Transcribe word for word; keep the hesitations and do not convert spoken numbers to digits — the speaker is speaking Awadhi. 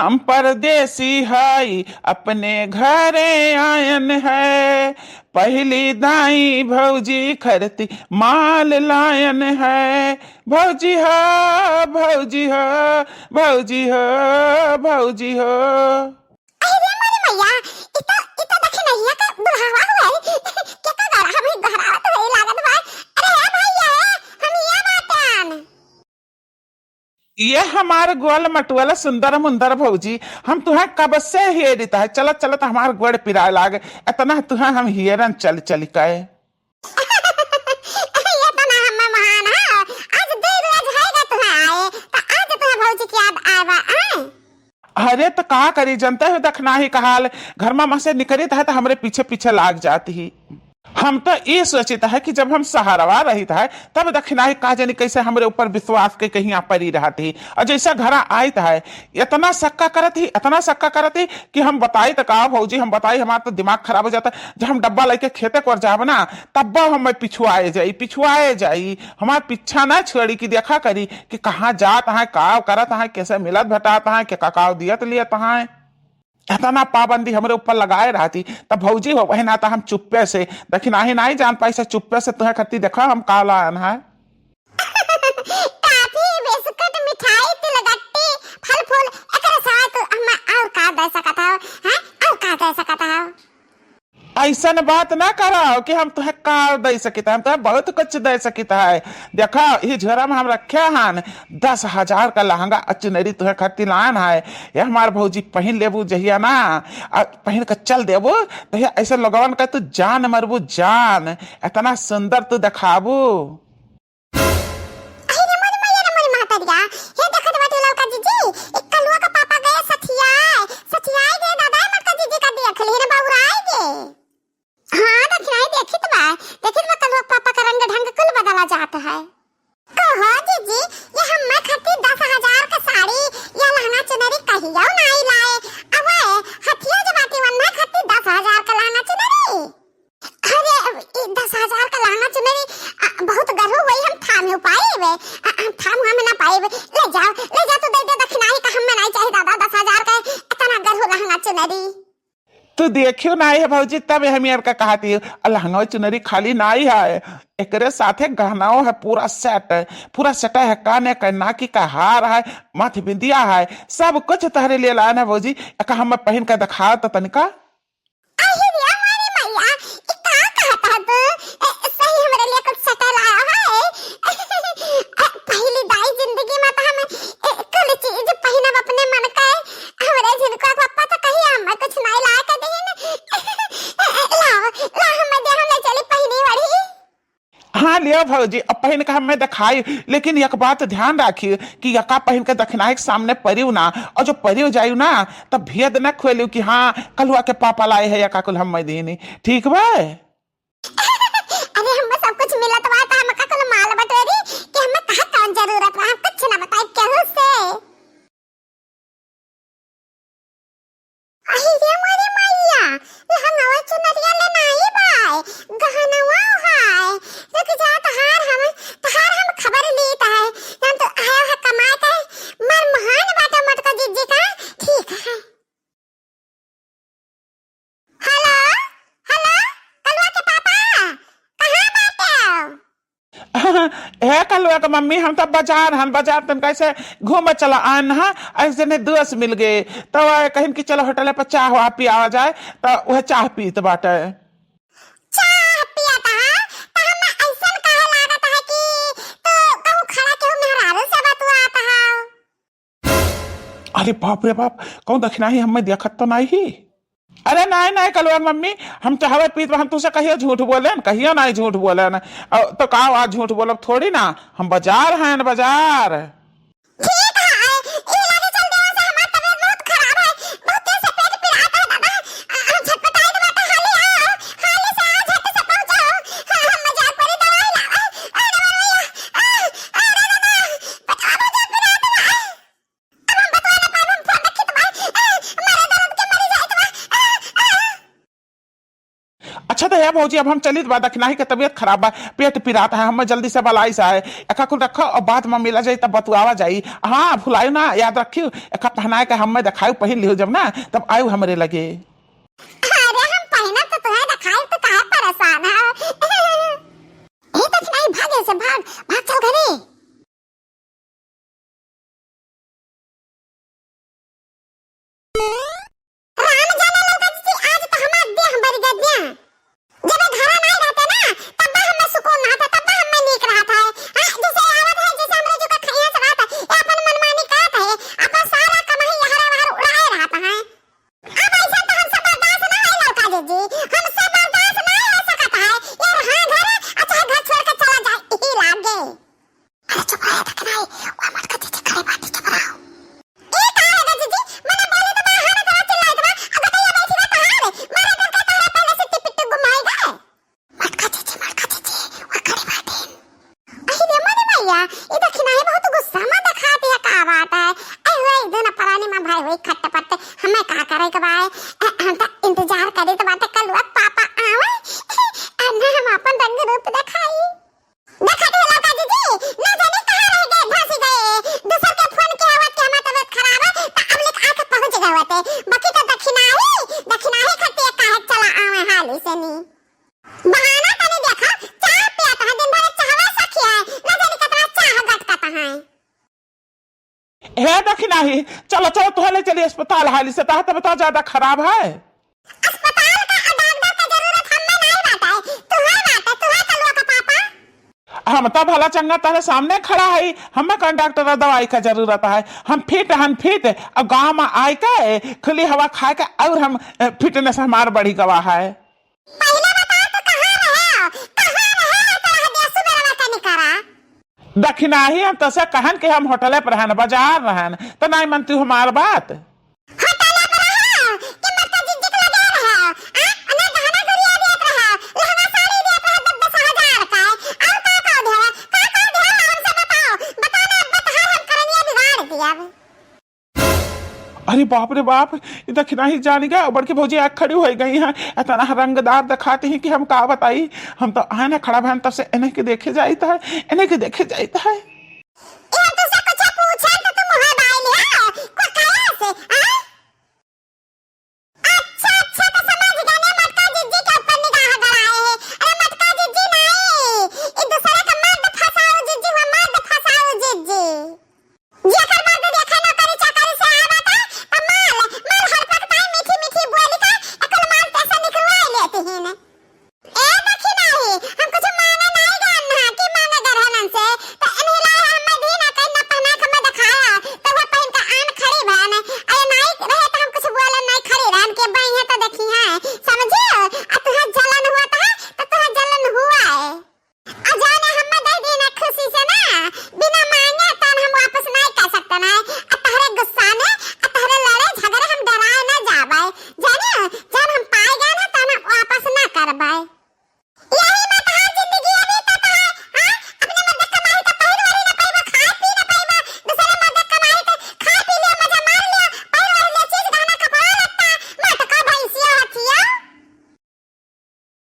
हम परदेसी हई, अपने घरे आयन है, पहिली दाई भौजी खरती माल लायन है। भौजी हो, भौजी हो, भौजी हो, भौजी हो। अरे रे मोरे मैया, इ तो, इ तो दखिनहिया का बुढ़ावा हुआ है। के का गौरा हम ही गोहरावत हुए लागत बा। अरे हे भैया, हम ये बाटन। ये हमार गोल मटुअल सुंदर मुंदर भौजी, हम तुहें कब से हेरित है, चलत चलत हमार गोड़ पिराए लाग, इतना तुहें हम हेरन चल चल के। ये तो ना हम महान है, आज दो रोज होएगा तुहें आए, तो आज तुहें भौजी की याद आए बा, आए? अरे तो का करी, जनते हो दखिनही का हाल, घर मा से निकरित है तो हमरे पीछे पीछे लाग जाती ही। हम तो ये सोचित है कि जब हम सहरवा रहित है, तब दखिनही का जानी कैसे हमरे ऊपर विश्वास के कहीं परी रहत ही। और जैसा घरा आइत है, इतना सक्का करत ही, इतना सक्का करत ही कि हम बताई तो का भौजी, हम बताई, हमार तो दिमाग खराब हो जाता। जब हम डब्बा लेके खेते को जाब ना, तब हम पिछुआए जाई, पिछुआए जाई, हमार पीछा ना छोड़ी कि देखा करी कि कहाँ जात है, का करत है, कैसे मिलत भेटात है, के का, का दियत लियत है। इतना पाबंदी हमरे ऊपर लगाए रहती, तब भौजी हो, वही नाता हम चुप्पे से, दखिनही नाहीं जान पाई से, चुप्पे से तुहें खरती देखा हम का लायन है। काफी, बिस्कुट, मिठाई, तिलगट्टी, फल फूल, एकरे साथ हम और का दे सकत हो, हैं? और का दे सकत हो? ऐसन बात ना करो कि हम तुहें का दे सकित है, हम तुहें बहुत कुछ दे सकित है। देखो, ये झोरा मा हम रखे हन, दस हजार का लहंगा और चुनरी तुहें खरती लायन है। ये हमार भौजी पहिन लेबू जहिया ना, और पहिन के चल देबू, तहिया ऐसे लोगवन का तू जान मरबू जान, इतना सुंदर तू देखाबू। अरे रे मोरी मैया रे मोरी महतरिया, हे देखत बाटू ललका जीजी, एक कलुआ का पापा गए सठियाए, सठियाए गए दादा, मोटका जीजी का देख ली ना बउराए गए। हाँ, दखिनही देखित बा, देखित बा, कलुआ पापा का रंग ढंग कुल बदला जात है। कहो जीजी, ये हम्मा खातिर दस हजार का साड़ी या लहंगा चुनरी कहियो नाई लाए। अब हथिया जो बाटी वन्ना खातिर दस हजार का लहंगा चुनरी। अरे, ई दस हजार का लहंगा चुनरी, आ, बहुत गरहू होई, हम थामे पाइबे, आ, हम थाम हमें ना पाइबे। ले जाओ, ले जाओ, तू दे दे दखिनही का, हमें नाई चाही दादा दस हजार का इतना गरहू लहंगा चुनरी। तू देखियो नाई है भौजी, तब हम यार का कहती है, लहंगा चुनरी खाली नाई है, एकरे साथे गहनाओ है, पूरा सेट है, पूरा सेट है, काने का, नाकी का हार है, माथ बिंदिया है, सब कुछ तहरे लिए लायन है भौजी। एका हम पहिन के दिखाओ तो तनिका। अरे रे मोरी मैया, ई का कहत है तू? ए, सही हमरे लिए कुछ सेट लाया है? ए, पहिली दाई जिंदगी मा तो हम, ए, कुल चीज पहिनब अपने मन का। हमरे झिनकुआ के पप्पा तो कहिया हमें कुछ नाई ला के देहिन। लाओ, लाओ, हमें दे, हम ले चली पहिनी वढ़ी। हाँ, लियो भौजी, अब पहिन के हमें देखाई, लेकिन एक बात ध्यान राखी कि यका पहिन के दखिनही के सामने परियो ना, और जो परियो जायु ना, तब भेद न खोलियो कि हाँ, कलुआ के पापा लाए है यका कुल हमें देनी, ठीक बा? अरे, हमें सब कुछ मिलत बा, तो हम का कुल माल बटोरी कि हमें कहा कौन जरूरत बा, हम कुछ ना बताई केहू से। अहि रे मोरे मैया, लहंगवा चुनरिया ले नाई बाय, गहनवा हाय। रुक जा, तहार हम, तहार हम खबर लीत है। हम तो आयो है कमाए के, मर महान बाटे मोटका जीजी का। ठीक है। हेलो, हेलो, कलुआ के पापा, कहाँ बाटे? हे कलुआ के मम्मी, हम तो बाजार हन, बाजार तन कैसे घूमे चला आन हा, ऐसे ने दोस्त मिल गए, तो वह कहिन कि चलो होटल पर चाह वाह पियावा जाए, तो वह चाह पीत बाटे। चाह पियत हा, तो हम ऐसन कहे लागत है कि तू कहूँ खड़ा केहू मेहरारू से बतुआत हा। अरे बाप रे बाप, कौन दखिनही हमें देखत तो नाई ही? अरे नाई, नाई, कलुआ मम्मी, हम चाहवे पीत बा, हम तुसे कहियो झूठ बोलेन, कहियो नाई झूठ बोलेन। अ, तो का आज झूठ बोलब थोड़ी ना, हम बाजार हैं, बाजार। ठीक है, ई लागे चल देवा से हमार तबीयत बहुत खराब है, बहुत तेज से पेट पिरात है दादा। अ, अ, झटपटाई दवा तो हाली आओ, हाली से आओ, झट से पहुँचो। हाँ, हम बाजार पर दवाई लावे। अरे बाबा, अ, अरे दादा, बचाओ, बाजार पिरात है। अच्छा तो हे भौजी, अब हम चलित बा, दखिनाही के तबियत खराब बा, पेट पिरात है, हमें जल्दी से बलाई से आए। एका कुल रखो और बाद में मिला जाई, तब बतुआवा जाई। हाँ, भुलायु ना, याद रखियो, एका पहनाए के हमें देखायु, पहिन लियो जब ना, तब आयु हमरे लगे। अरे, हम पहिनब तो तुहें देखायु, तो काहे परेशान है? ए, दखिनाही, भाग ऐसे, भाग, भाग, चल घरे। राम जाने लौका जी, आज तो हमार देह बरि गया देह। जब ये घरा नहीं रहते ना, तब हमें सुकून रहता, तब हमें नीक रहता है। हाँ, जैसे आवत है, जैसे हमरे जो का खइया से रहता है, ये अपन मनमानी करत है, अपन सारा कमाई यहाँ वहाँ उड़ाए रहता है। अब ऐसा तो हमसे बर्दाश्त ना है लौका जी, हमसे बर्दाश्त ना हो सकता है। ये रहा घर, अच्छा घर छोड़ के चला जाए, यही लागे। अरे चुप रहे, देख नहीं, वो मटका चीची खड़े बाटे, चुप रहो। ए, का है गा जीजी? मने बोले तो बा, हाथ तरह चिल्लाए तो बा, अब बताइए बैठी बा कहाँ रे? मारे डर के तारा पहले से टिपिट घुमाए गए। मटका चीची, मटका चीची, वो खड़े बाटे। अहि रे मोरे मैया, ई दखिनाही बहुत गुस्सा में दिखाती है, का बात है? ऐ हुआ एक दिन परानी में भाई हुई खटपट, हमें का करे के बाय? अ, हम तो इंतजार करे तो बाटे कल वक्त पापा आवे, अ, ना हम अपन रंग रूप दिखाई। देखत है लौका जीजी, ना जाने कहाँ रह गए, धंस गए। दूसर के फोन के आवत के हमार तबीयत खराब है, त अब लेके आके पहुँच गए होते। बाकी तो दखिनाही, दखिनाही खातिर काहे चला आवे हाली से नी। बहाना तनी देखा, चाह पियत है, दिन भर चाहवा सखी है, ना जाने कितना चाह गटकत है। हे दखिनाही, चलो, चलो, तोहले चली अस्पताल हाली से, तोहार तबीयत ज्यादा खराब है। अस्पताल का आ डॉक्टर का जरूरत हमें नहीं बाटे, तुहे बाटे, तुहे कलुआ का पापा। हम तो भला चंगा तोहरे सामने खड़ा है, हमें कौन डॉक्टर और दवाई का जरूरत है? हम फिट हन, फिट। और गाँव में आए के खुली हवा खाए के और हम, अ, फिटनेस हमार बढ़ी गवा है। पहिले बताओ तो कहाँ रहे हो? कहाँ रहे हो? तो रह दिया सुबह रवा का निकारा। दखिनाही हम तोसे कहन कि हम होटले पर रहन, बाजार रहन, तो नाई मनती हमार बात। होटले पर रहे हो कि मक्का जिज्जी के लगे रहे हो? आ? ना गहना गुड़िया दियत रहे हो, लहंगा साड़ी दियत रहे हो दस दस हजार का, और का का दिया? का का दिया हमसे बताओ, बताओ ना, अब तो हम करनिया बिगाड़ दिया। अरे बाप रे बाप, ई दखिनाही जानी गए, बड़की भौजी आके खड़ी होइ गई हैं। इतना रंगदार दिखाती हैं कि हम का बताई। हम तो आए ना खड़ा भयन तब से इन्हें के देखे जाइत है, इन्हें के देखे जाइत है।